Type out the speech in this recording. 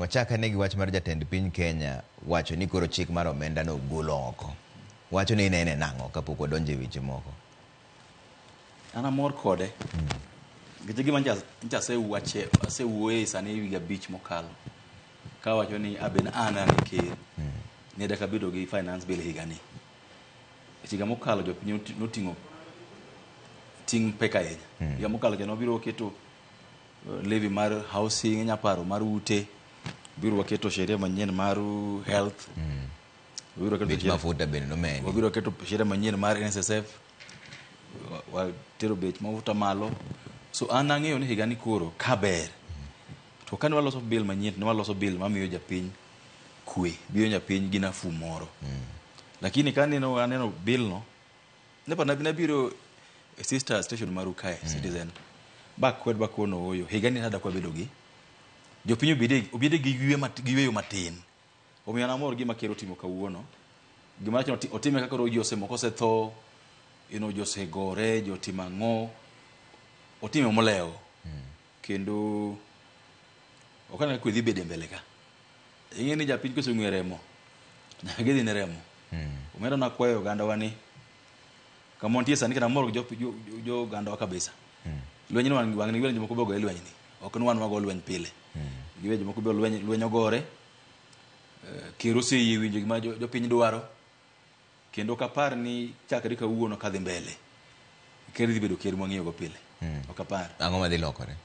Wachak ane gi wach mar jatend piny Kenya wacho ni koro chik mar omenda no golo oko. Wacho ni inene nang'o kapok wadonjo e weche moko? An amor kode. Nikech gima nyocha asewache, asewuoye sani higa 5 mokalo. Kawacho ni aben an e ker. Ne dak abedo gi finance bill higani. Higa mokalo jopiny noting'o ting' pek ahinya. Higa mokalo cha nobiro keto levy mar housing, inya paro mar ute. Biro waketo sheria manyien mar health. Wabiro keto Bech mafuta bende nomedi. Wabiro keto sheria manyien mar NSSF. Watero bech mafuta malo. So an ang'eyo ni higani koro kaber. To kane waloso bill manyien, ne waloso bill mamiyo japiny kwe, miyo japiny gi nafuu moro. Lakini kaneno aneno bill no, ne pa nabiro e sister station maru kae, Citizen. Bakwed bakono oyo, higani tada kwa bedo gi jopiny obede gi yweyo matin. Omiyo an amor gima ker otimo kawuono. Gima rach ni otime kaka koro ji osemoko osetho, ji osegore, ji otimo ang'o. Otime molewo. Kendo ok aneno kwe dhi bedo e mbele ka. Ing'e ni japiny koseng'we remo, nyaka gidhi ne remo. Omiyo nakwayo ogandawa ni kama wantie sani kendo amor gi jo ogandawa kabisa. Lweny ni wang' ni jomoko be ogoye lweny ni. Ok ni wan wago lweny pile. Giwe jomoko be lweny ogore. Ker oseyie winjo gima jopiny dwaro. Kendo ok apar ni chakre kawuono kadhi mbele. Ker dhi bedo ker mwang'iyo go pile. Ok apar. Ang'o madhi lokore?